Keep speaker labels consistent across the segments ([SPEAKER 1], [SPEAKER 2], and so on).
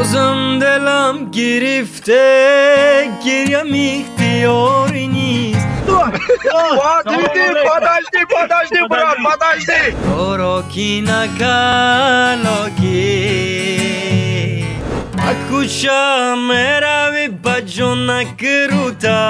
[SPEAKER 1] Бозам дилам гирифта, гирям ихтиёрӣ нест.
[SPEAKER 2] Подожди, подожди, подожди, брат, подожди.
[SPEAKER 1] Торо ки накалоки ба кӯча меравӣ, ба ҷона круто.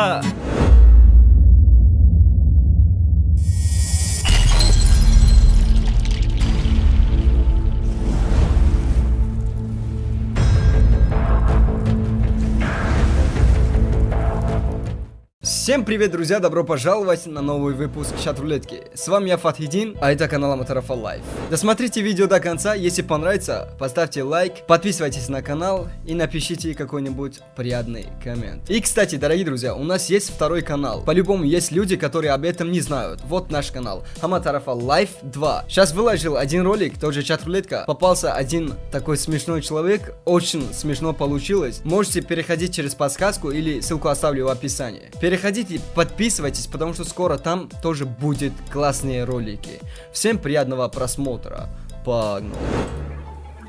[SPEAKER 1] Всем привет, друзья! Добро пожаловать на новый выпуск чат-рулетки. С вами я, Фатхидин, а это канал Аматарафа Лайф. Досмотрите видео до конца, если понравится, поставьте лайк, подписывайтесь на канал и напишите какой-нибудь приятный коммент. И, кстати, дорогие друзья, у нас есть второй канал. По-любому есть люди, которые об этом не знают. Вот наш канал, Хаматарафа Лайф 2. Сейчас выложил один ролик, тоже чат-рулетка. Попался один такой смешной человек, очень смешно получилось. Можете переходить через подсказку или ссылку оставлю в описании. Переходите, подписывайтесь, потому что скоро там тоже будет классные ролики. Всем приятного просмотра. Погнали.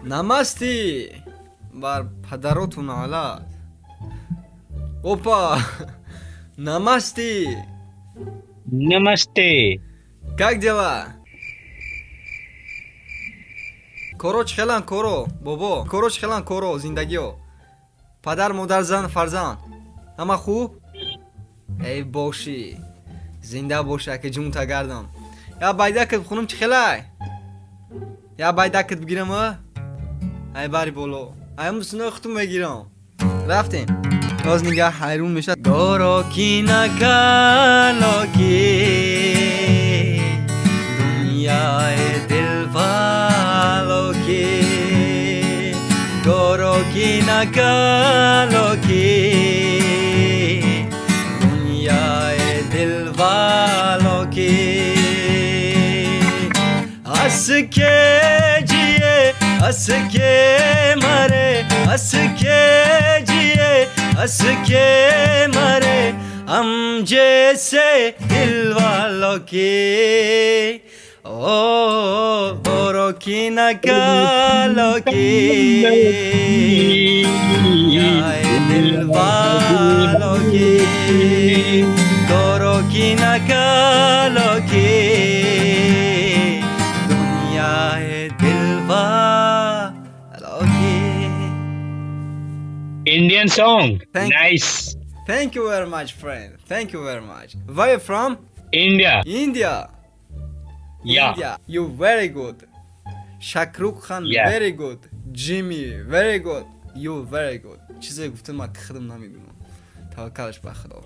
[SPEAKER 1] Намасте! Бар падароту наалат. Опа! Намасте!
[SPEAKER 3] Намасте.
[SPEAKER 1] Как дела? Коро чхелан, коро, бобо. Коро чхелан, коро, зиндагиё. Падар, модар, зан, фарзанд. Ҳама хуб? Эй бошӣ. Зинда боша, ки ҷунта гардам. Я байдакат хунум чхелай? Я байдакат бигирам, а? Ай бари боло. Ай мусуна хутум мегирам. Рафтем. Боз нигаҳ ҳайрон мешад. Горо ки накалоки дунёи дилвалоки, горо ки накалоки дунёи дилвалоки, हंस के जिए, हंस के मरे, हंस के जिए, हंस के मरे, हम जैसे दिल वालों की, ओ गोरों की नकालों की, आए दिल वालों की, गोरों की नकालों की, दुनिया है दिल वालों की।
[SPEAKER 3] Indian song.
[SPEAKER 1] Thank-
[SPEAKER 3] Nice.
[SPEAKER 1] Thank you very much, friend. Thank you very much. Where you from?
[SPEAKER 3] India.
[SPEAKER 1] India.
[SPEAKER 3] Yeah.
[SPEAKER 1] India. You very good. Shahrukh Khan
[SPEAKER 3] Yeah.
[SPEAKER 1] very good. Jimmy very good. You very good. Чизе гуфтам, ман худам намедонам. Таваккалаш ба Худо.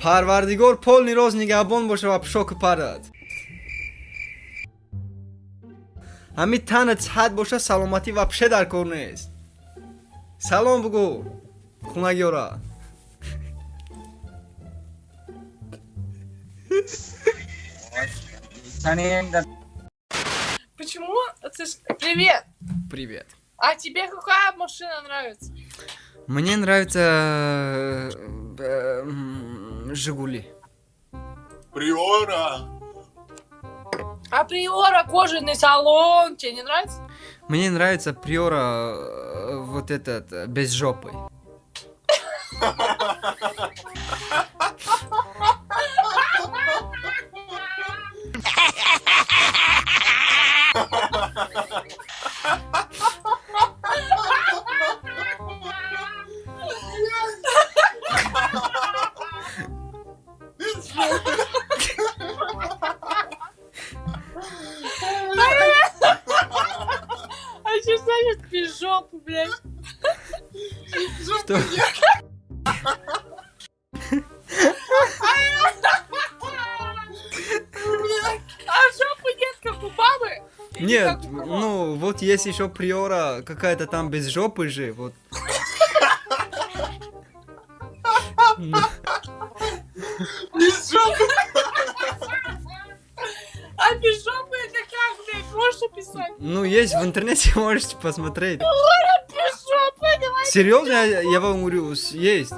[SPEAKER 1] Парвардигор полный роз нигаҳбон боша ва пушоку парад. Ҳамин танат сиҳат боша, саломатӣ вообще дар кор нест. Салом бугӯ хунагиёра.
[SPEAKER 4] Почему? Привет!
[SPEAKER 1] Привет.
[SPEAKER 4] А тебе какая машина нравится?
[SPEAKER 1] Мне нравится Жигули.
[SPEAKER 2] Приора.
[SPEAKER 4] А Приора кожаный салон тебе не нравится?
[SPEAKER 1] Мне нравится Приора вот этот, без жопы.
[SPEAKER 4] А что значит без жопы, блядь?
[SPEAKER 1] Что?
[SPEAKER 4] А жопы нет, как у бабы? Или
[SPEAKER 1] Нет,
[SPEAKER 4] как у кого?
[SPEAKER 1] ну вот есть еще Приора какая-то там без жопы же, вот. Ну,
[SPEAKER 2] Без жопы.
[SPEAKER 4] А без жопы это как, блядь, можешь описать?
[SPEAKER 1] Ну, есть в интернете, можете посмотреть.
[SPEAKER 4] Без жопы, давай.
[SPEAKER 1] Серьезно, я вам говорю, есть.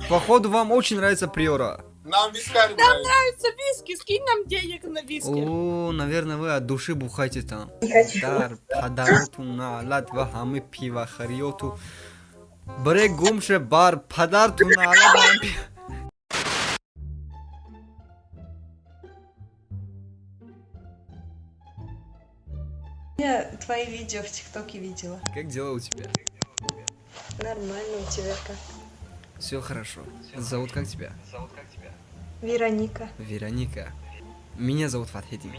[SPEAKER 1] Походу, вам очень нравится Приора.
[SPEAKER 5] Нам вискарь нравится.
[SPEAKER 4] Нравится виски, скинь нам денег на виски.
[SPEAKER 1] О, наверное, вы от души бухаете там.
[SPEAKER 6] Не хочу.
[SPEAKER 1] Дар падароту наълат ва ҳами пивахариёту. Бре гумше бар падарту наълат ва ҳами.
[SPEAKER 6] Я твои видео в ТикТоке видела.
[SPEAKER 1] Как дела у тебя?
[SPEAKER 6] Нормально у тебя как?
[SPEAKER 1] Все хорошо. Зовут как тебя?
[SPEAKER 6] Вероника.
[SPEAKER 1] Вероника. Меня зовут Фатхидин.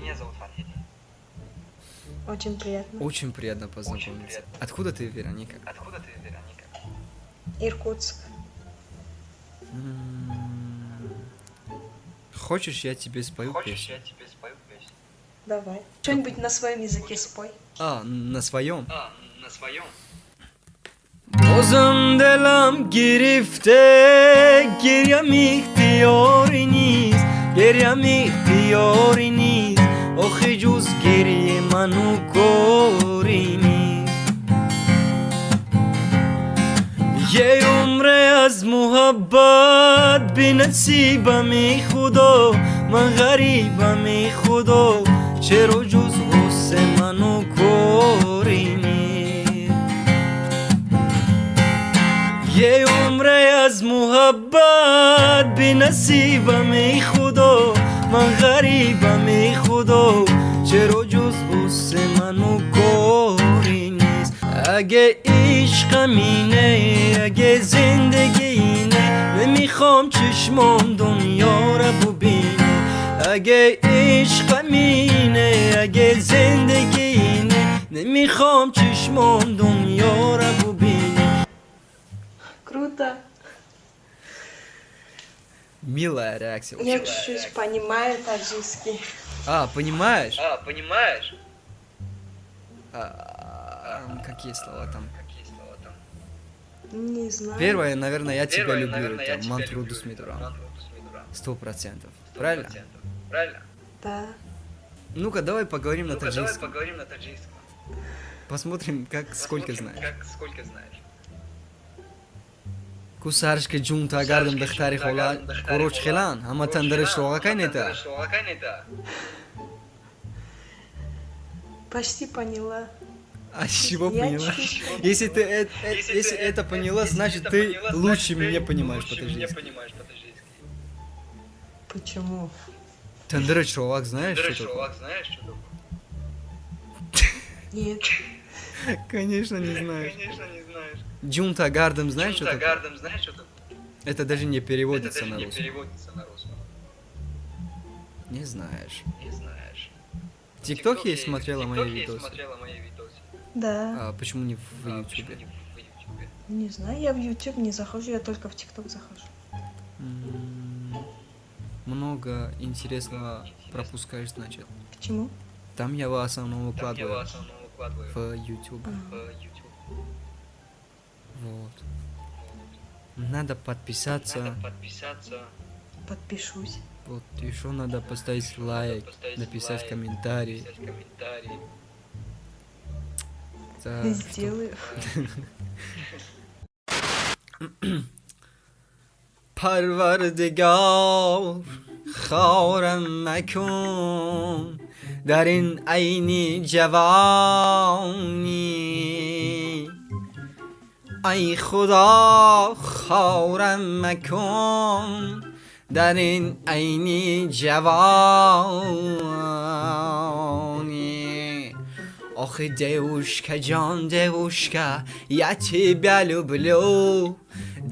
[SPEAKER 6] Очень приятно.
[SPEAKER 1] Очень приятно познакомиться. Откуда ты, Вероника?
[SPEAKER 6] Иркутск.
[SPEAKER 1] Хочешь, я тебе спою песню?
[SPEAKER 6] Давай. Что-нибудь на своем языке спой.
[SPEAKER 1] А, на своем? Бозам дилам гирифте, гирям ихтиёрӣ нист, гирям ихтиёрӣ нист, охи ҷуз гирьи ману корӣ нист. Е умре аз муҳаббат бинасибами худо, ман ғарибами худо, чаро ҷуз ғуссе ману корӣ нист. Е умре аз муҳаббат бинасибами худо, ман ғарибами худо, чаро ҷуз ғуссе ману корӣ нист. Аге ишқ амине, аге зиндагӣ ине, намехоҳам чишмом дунёра бубине. Аге ишқ амине, аге зиндагӣ ине, намехоҳам чишмом дунёра бубине.
[SPEAKER 6] Круто.
[SPEAKER 1] Милая реакция у
[SPEAKER 6] Я
[SPEAKER 1] тебя.
[SPEAKER 6] чуть-чуть понимаю таджикский.
[SPEAKER 1] А, понимаешь? А, понимаешь? А, какие слова там?
[SPEAKER 6] Не знаю.
[SPEAKER 1] Первое, наверное, я тебя люблю, это Ман туро дуст медорам. 100%. Правильно?
[SPEAKER 6] Да.
[SPEAKER 1] Ну-ка, давай поговорим на таджикском. Посмотрим, как, сколько знаешь. Кусаршки ҷунта гардам духтари хола короч хелан ҳама тандари шоға кайнета.
[SPEAKER 6] Почти поняла.
[SPEAKER 1] А с чего
[SPEAKER 6] Я
[SPEAKER 1] поняла?
[SPEAKER 6] чуть-чуть.
[SPEAKER 1] Если это поняла, значит, ты лучше меня понимаешь по-таджикски.
[SPEAKER 6] Почему?
[SPEAKER 1] Тандыры чувак, знаешь, что такое?
[SPEAKER 6] Нет.
[SPEAKER 1] Конечно, не знаешь. Ҷунта гардам, знаешь, что такое? Это даже не переводится на русском. Не знаешь. В ТикТоке смотрела мои видосы?
[SPEAKER 6] Да.
[SPEAKER 1] А почему не в Ютубе?
[SPEAKER 6] Не знаю, я в YouTube не захожу, я только в ТикТок захожу.
[SPEAKER 1] Много интересного пропускаешь, значит.
[SPEAKER 6] Почему?
[SPEAKER 1] Там я в основном выкладываю. В YouTube. Вот. Надо подписаться.
[SPEAKER 6] Подпишусь.
[SPEAKER 1] Вот еще надо поставить лайк, написать комментарий. Так, что-
[SPEAKER 6] Сделаю.
[SPEAKER 1] Парвардигор, хорам макун дар ин айни ҷавонӣ, ай худо, хорам макун дар ин айни ҷавонӣ. Ох, девушка, ҷон, девушка, я тебя люблю.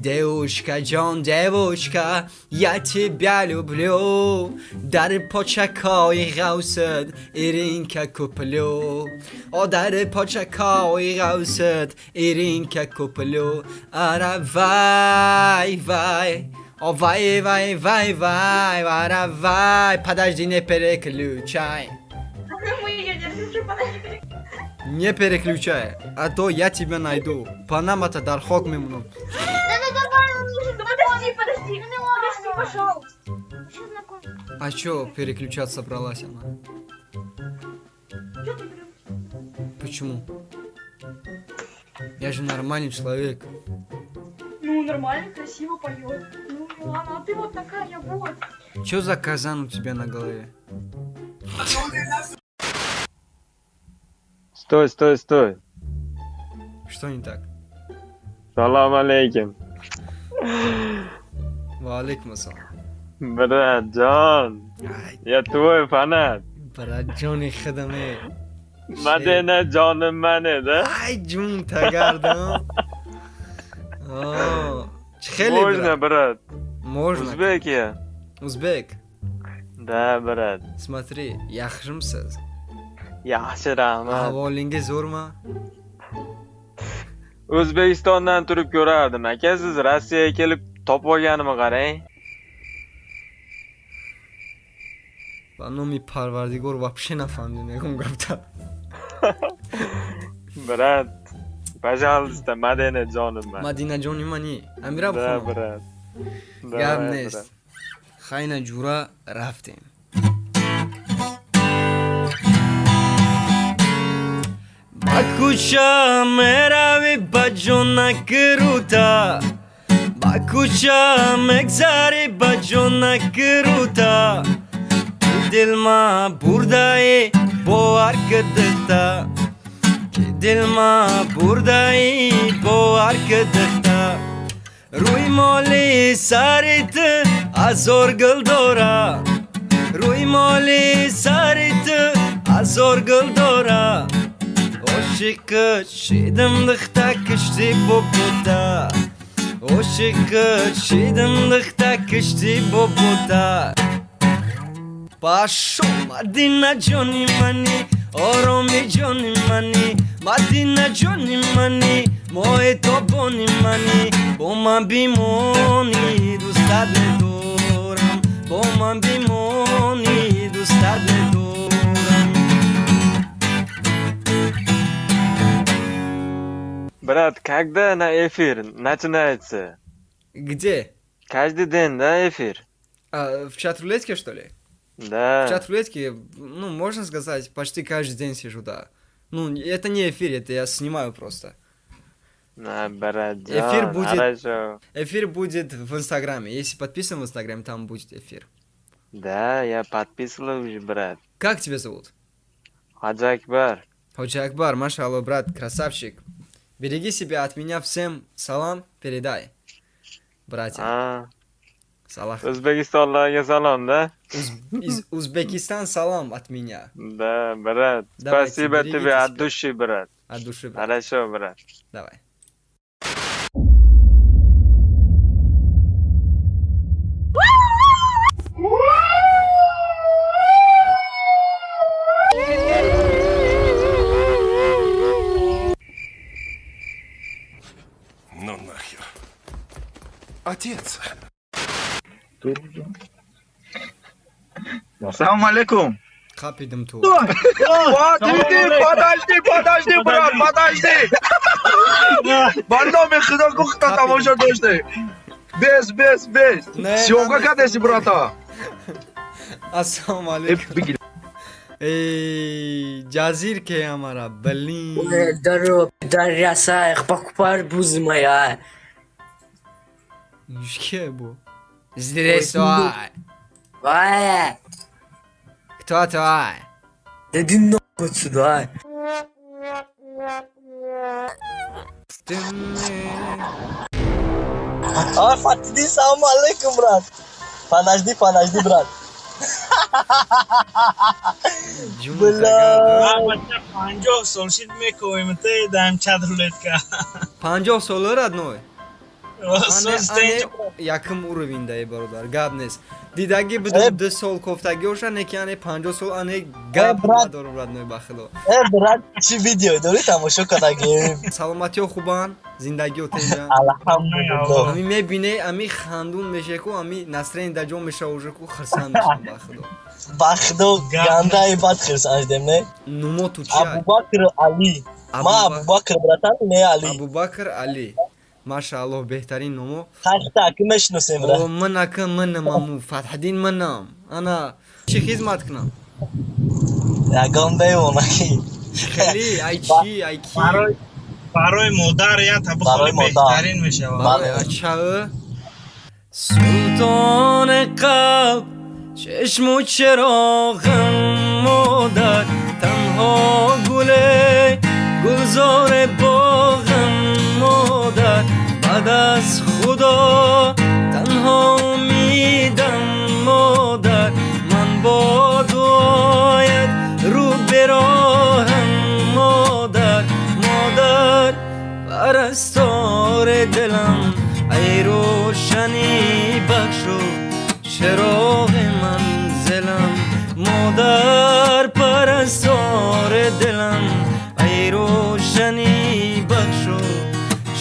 [SPEAKER 1] Девушка, ҷон, девушка, я тебя люблю. Дар почакои ғавсат Иринка куплю. О, дар почакои ғавсат Иринка куплю. Ара вай, вай. О, вай, вай, вай, вай, ара вай. Подожди, не переключай.
[SPEAKER 7] Мы ее держим, чтобы она не переключилась.
[SPEAKER 1] Не переключай, а то я тебя найду. Панамата дар хок мемонам.
[SPEAKER 7] Да ну давай, он уже. Подожди, подожди. Ну, подожди, пожалуйста. Еще знаком.
[SPEAKER 1] А чё переключаться собралась она?
[SPEAKER 7] Чё ты прям?
[SPEAKER 1] Почему? Я же нормальный человек.
[SPEAKER 7] Ну, нормально, красиво поет. Ну, Милана, а ты вот такая вот.
[SPEAKER 1] Чё за казан у тебя на голове?
[SPEAKER 5] Стой, стой, стой.
[SPEAKER 1] Что не так?
[SPEAKER 5] Салам алейкум.
[SPEAKER 1] Ва алейкум ассалам.
[SPEAKER 5] Брат ҷон,
[SPEAKER 1] Ай,
[SPEAKER 5] я твой фанат.
[SPEAKER 1] Брат ҷони худаме.
[SPEAKER 5] Мадина ҷоним мане, да?
[SPEAKER 1] Ай, ҷун тагардам. О, хеле
[SPEAKER 5] Можно,
[SPEAKER 1] брат?
[SPEAKER 5] Брат?
[SPEAKER 1] Можно.
[SPEAKER 5] Узбек я.
[SPEAKER 1] Узбек.
[SPEAKER 5] Да, брат.
[SPEAKER 1] Смотри, yaxshimisiz?
[SPEAKER 5] Yaxshi, rahmat.
[SPEAKER 1] Ahvolingiz zo'rmi?
[SPEAKER 5] O'zbekistondan turib ko'rardim, aka, siz Rossiyaga kelib topib olganimni qarang.
[SPEAKER 1] Ба номи Парвардигор, вообще нафаҳмидем ягон гапта.
[SPEAKER 5] Брат, пожалуйста, Мадина ҷоним ман.
[SPEAKER 1] Мадина ҷони мани. Амира
[SPEAKER 5] Да,
[SPEAKER 1] бихонам.
[SPEAKER 5] Брат.
[SPEAKER 1] Гап
[SPEAKER 5] Давай,
[SPEAKER 1] нест.
[SPEAKER 5] Брат.
[SPEAKER 1] Хайна ҷура, рафтем. Ба кӯча меравӣ, ба ҷона круто. Ба кӯча мегзарӣ, ба ҷона круто. Ту дилма бурдаӣ, бовар кидихта. Ки дилма бурдаӣ, бовар кидихта. Рӯймоли сари ту ҳазор гул дора. Рӯймоли сари ту ҳазор гул дора. Ошиқи шидим, дихта кишти бобота. Ошиқи шидим, дихта кишти бобота. Пошёл, Мадина ҷони мани, ороми ҷони мани, Мадина ҷони мани, моҳи тобони мани, бо ман бимонӣ, дӯстат медорам, бо ман бимонӣ, дӯстат медорам.
[SPEAKER 5] Брат, когда на эфир начинается?
[SPEAKER 1] Где?
[SPEAKER 5] Каждый день, да, эфир?
[SPEAKER 1] А, в чат рулетке, что ли?
[SPEAKER 5] Да.
[SPEAKER 1] В чат рулетке, ну, можно сказать, почти каждый день сижу, да. Ну, это не эфир, это я снимаю просто.
[SPEAKER 5] На, брат,
[SPEAKER 1] Эфир
[SPEAKER 5] ҷон,
[SPEAKER 1] будет-
[SPEAKER 5] хорошо.
[SPEAKER 1] Эфир будет в Инстаграме. Если подписан в Инстаграме, там будет эфир.
[SPEAKER 5] Да, я подписывал уже, брат.
[SPEAKER 1] Как тебя зовут?
[SPEAKER 5] Ходжа Акбар.
[SPEAKER 1] Ходжа Акбар, машалло, брат, красавчик. Береги себя, от меня всем салам передай. Братья,
[SPEAKER 5] А,
[SPEAKER 1] салах.
[SPEAKER 5] O'zbekistonlarga salom, да?
[SPEAKER 1] Из Узбекистан салам от меня.
[SPEAKER 5] Да, брат.
[SPEAKER 1] Давайте,
[SPEAKER 5] Спасибо
[SPEAKER 1] берегите
[SPEAKER 5] тебе от
[SPEAKER 1] себя.
[SPEAKER 5] Души, брат.
[SPEAKER 1] От души, брат.
[SPEAKER 5] Хорошо, брат.
[SPEAKER 1] Давай.
[SPEAKER 8] Ну нахер. Отец.
[SPEAKER 2] Салам алейкум.
[SPEAKER 1] Қапидим ту.
[SPEAKER 2] Подожди, подожди, подожди, брат, подожди. Ба номи Худо, гухта тамошо доште. Без, без, без.
[SPEAKER 1] Не,
[SPEAKER 2] Съёмка
[SPEAKER 1] не,
[SPEAKER 2] кадеси, брата.
[SPEAKER 1] Ассалому алейкум. Эй, ҷазир ке амара, блин.
[SPEAKER 9] Здорово, пидораса, их покупай арбузы моя.
[SPEAKER 1] Ке бу? Здравствуй.
[SPEAKER 9] А,
[SPEAKER 1] Кто твой?
[SPEAKER 9] Да иди нахуй отсюда. А.
[SPEAKER 1] Ты мне-
[SPEAKER 10] А, Фатиди, салам алейкум, брат. Подожди, подожди, брат.
[SPEAKER 1] Ҷун
[SPEAKER 10] Бля.
[SPEAKER 1] тагардам.
[SPEAKER 11] 50 сол шид мекоем те даем чат рулетка.
[SPEAKER 1] 50 сола, родной. Ане,
[SPEAKER 11] Соз.
[SPEAKER 1] ане, якум уровень дае, бародар, гап нест. Дидаги будам, 2 сол кофтагиоша неки, ане 50 сол, ане гап
[SPEAKER 10] Брат.
[SPEAKER 1] надорум, родной, ба худо.
[SPEAKER 10] Э, брат, чӣ видео дорӣ, тамошо кардагим?
[SPEAKER 1] Саломатиҳо хубанд, зиндагиҳо тенҷанд?
[SPEAKER 10] Алҳамдулиллоҳ.
[SPEAKER 1] Ами мебине, ами хандун мешеку, ами настроение дар ҷо мешава уже ку, хирсанд мешам, ба худо.
[SPEAKER 10] Ба худо, гандаи бад хирсанд шудем, не?
[SPEAKER 1] Нумо ту чия?
[SPEAKER 10] Абубакр Али. Ма Абубакр, братан, не Али.
[SPEAKER 1] Абубакр Али, машааллоҳ, беҳтарин номо.
[SPEAKER 10] Хахта, ки мешиносем, брат.
[SPEAKER 1] О, ман ака, манам, аму Фатҳиддин манам. Ана чӣ хизмат кунам?
[SPEAKER 10] Ягон бевонаки.
[SPEAKER 1] Хеле ай чӣ, ай ки?
[SPEAKER 11] Барои модар я
[SPEAKER 10] Барои
[SPEAKER 11] табхони
[SPEAKER 10] модар.
[SPEAKER 11] беҳтарин мешавад.
[SPEAKER 1] Барои ача. Султони қалб. Чашму чароғам, модар, танҳо гуле гулзори боғам, модар, баъд аз Худо танҳо умедам, модар, ман бо дуоят рӯ ба роҳам, модар, модар, парастори дилам, ай рӯшанӣ бахшу чароғи манзилам, модар, парастори дилам, ай рӯшанӣ бахшу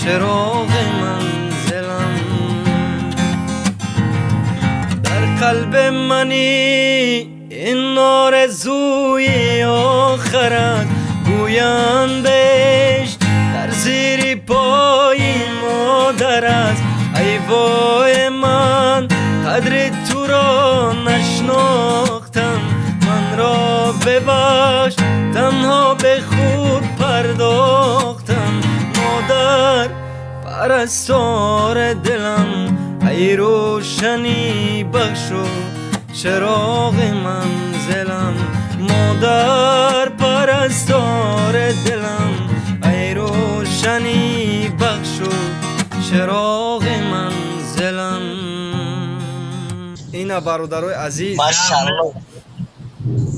[SPEAKER 1] чароғи манзилам, дар қалби мани ин орзуи охират, гӯянд биҳишт дар зери пои модар аст. Ай вой, ман қадри туро нашнохтам, манро бибахш, танҳо ба худ пардохтам, модар, парастори дилам, ай рӯшанӣ бахшу чароғи манзилам, модар, парастори дилам, ай рӯшанӣ бахшу чароғи манзилам. Ина, бародарои азиз.
[SPEAKER 10] Машалло.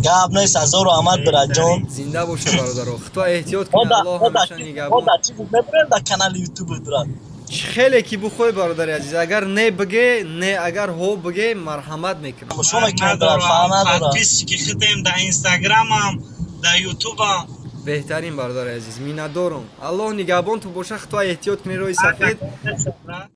[SPEAKER 10] Гап нест, ҳазору раҳмат, бираҷон.
[SPEAKER 1] Зинда боша, бародаро, худо эҳтиёт кунед, Аллоҳ ҳамеша нигаҳбон.
[SPEAKER 10] Чӣ мебурем дар канали Ютуб, брат?
[SPEAKER 1] Хеле ки бухоҳӣ, бародари азиз, агар не биге, не, агар ҳо биге, марҳамат мекунам.
[SPEAKER 10] Тамошо мекунем, брат, фарқ надорад.
[SPEAKER 11] Подписчики худем дар Инстаграмам, дар Ютубам.
[SPEAKER 1] Беҳтарин, бародари азиз, миннатдорум, Аллоҳ нигаҳбонту боша, худо эҳтиёт кунед, роҳи сафед.
[SPEAKER 11] Брат.